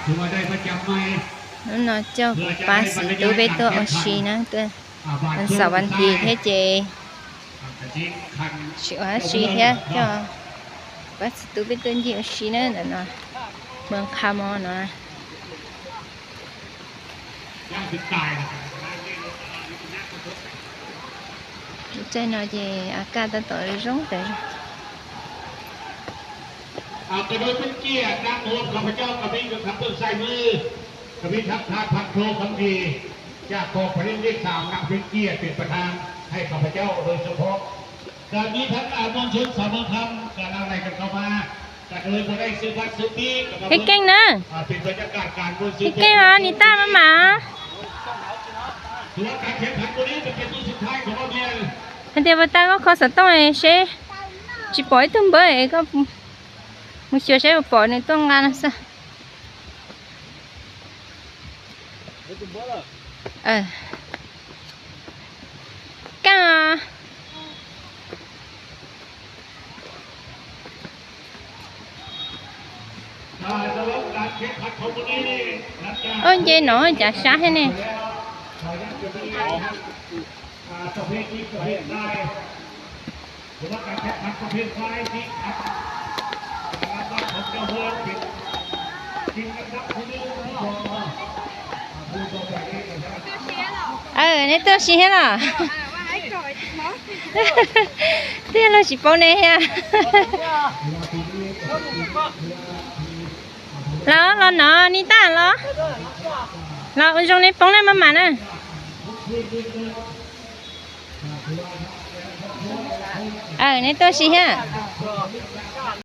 ຖືວ່າໄດ້ປະຈຳໃໝ່ ນັ້ນເນາະ ເຈົ້າກໍປາສີຕູເບໂຕອອຊີນະ ເຕີ ວັນເສົາວັນອາທິດເຮັດເຈ ຊິວ່າຊີເຮັດເຈົ້າ ປາສີຕູເບໂຕອອຊີເນີ ນັ້ນເນາະ ເມືອງຄາມໍເນາະ. ໃຈໜ້ອຍເຈ ອາກາດຕະຕໍ່ລົງແຕ່ ເອົາ ກະໂດຍເປັນກຽດນຳຮ່ວມຂ້າພະເຈົ້າ ກະມີທັງເບິ່ງໃສ່ມື ກະມີທັງທ່ານພັນໂທຄຳດີ ຈາກກອງຜະລິດເລກສາມ ນຳເປັນກຽດເປັນປະທານໃຫ້ຂ້າພະເຈົ້າໂດຍສະເພາະ ກະມີທັງ ອາ ມວນຊົນຊາວເມືອງຄຳ ກະຫຼັ່ງໄຫຼກັນເຂົ້າມາ ກະໂດຍບໍ່ໄດ້ຊື້ບັດຊື້ປີ້ ເຮັດເກັ່ງເນີ ອາ ເປັນບັນຍາກາດການມ່ວນຊື່ນ ເຮັດເກັ່ງເນາະ ນິຕາ ມາ ມາ ຖືວ່າການແຂ່ງຂັນມື້ນີ້ກະເປັນມື້ສຸດທ້າຍຂອງໂຮງຮຽນ ເພິ່ນເດວະຕາກໍຂໍສະຕ້ອງເຊ ຊິປ່ອຍຕຸ້ມເບີຍກໍ ມື້ເຊົ້າໃຊ້ບໍ່ປ່ອຍໃນຕ້ອງງານຊະ. ເອີ ກະ ໂອ້ຍ ເຢັນເນາະ ຈາກຊາໃຫ້ແນ່ ເອີ ໃນໂຕະຊິເຮັດລະ ເຕີລະຊິໂປ້ແນ່ເຮຍ ລະ ລະເນາະ ນິຕາ ລະ ລະ ອຸຈົງໃນປົງນະ ມາ ມານະ. ເອີ ໃນໂຕະຊິເຮັດ